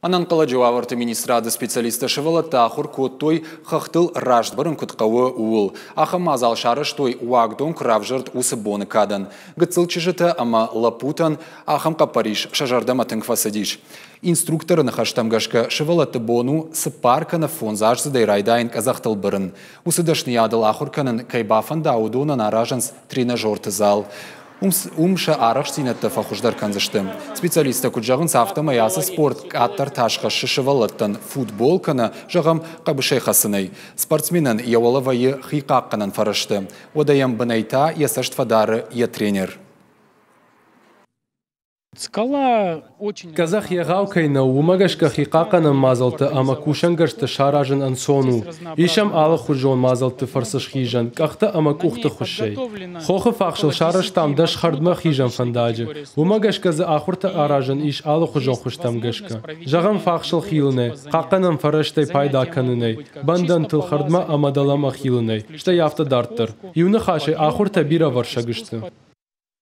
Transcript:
Ӕнӕнхъӕлӕджы уавӕрты министрады специалисттӕ сывӕллӕтты ахуыр кодтой, хӕхтыл раст бырын куыд хъӕуы, ууыл. Ахӕм мадзал сарӕзтой, уагдон куы равзӕрд, уыцы боны кадӕн. Гыццыл чызджытӕ ӕмӕ лӕппутӕн ахӕм хъӕппӕрис сӕ зӕрдӕмӕ тынг фӕцыдис. Инструкторы ныхӕстӕм гӕсгӕ, сывӕллӕтты бон у цыппар кӕнӕ фондзаздзыдӕй райдайын къӕдзӕхтыл бырын. Уыцы дӕсныйадыл ахуыр кӕнын кӕй бафӕнда, уыдонӕн аразынц тренажерты зал. Уым сӕ арӕхстдзинӕдтӕ фӕхуыздӕр кӕндзысты. Специалисттӕ куыд зӕгъынц, афтӕмӕй ацы спорт къаддӕр тас хӕссы сывӕллӕттӕн футбол кӕнӕ, зӕгъӕм, хъӕбысӕй хӕцынӕй. Спортсменӕн йӕ уӕлӕ вӕййы хи хъахъхъӕнӕн фӕрӕзтӕ. Уӕдӕ йӕм бынӕй та йӕ цӕст фӕдары йӕ тренер. Къӕдзӕх егъау кӕй нӕу, уымӕ гӕсгӕ хихъахъхъӕнӕн мадзӕлттӕ ӕмӕ кусӕнгӕрзтӕ саразын ӕнцон у. Ис ӕм алыхуызон мадзӕлтты фӕрцы схизӕн къӕхтӕ ӕмӕ къухты хуыссӕй. Хохы фахсыл сарӕзтам 10 хӕрдмӕ хизӕн фӕндаджы. Уымӕ гӕсгӕ дзы ахуыртӕ аразӕн ис алыхуызон хуызтӕм гӕсгӕ. Зӕгъӕм, фахсыл хилынӕй, хъахъхъӕнӕн фӕрӕзтӕй пайда кӕнынӕй, бӕндӕнтыл хӕрдмӕ ӕмӕ дӕлӕмӕ хилынӕй, стӕй афтӕ дарддӕр. Иу ныхасӕй, ахуыртӕ бирӕвӕрсыг сты.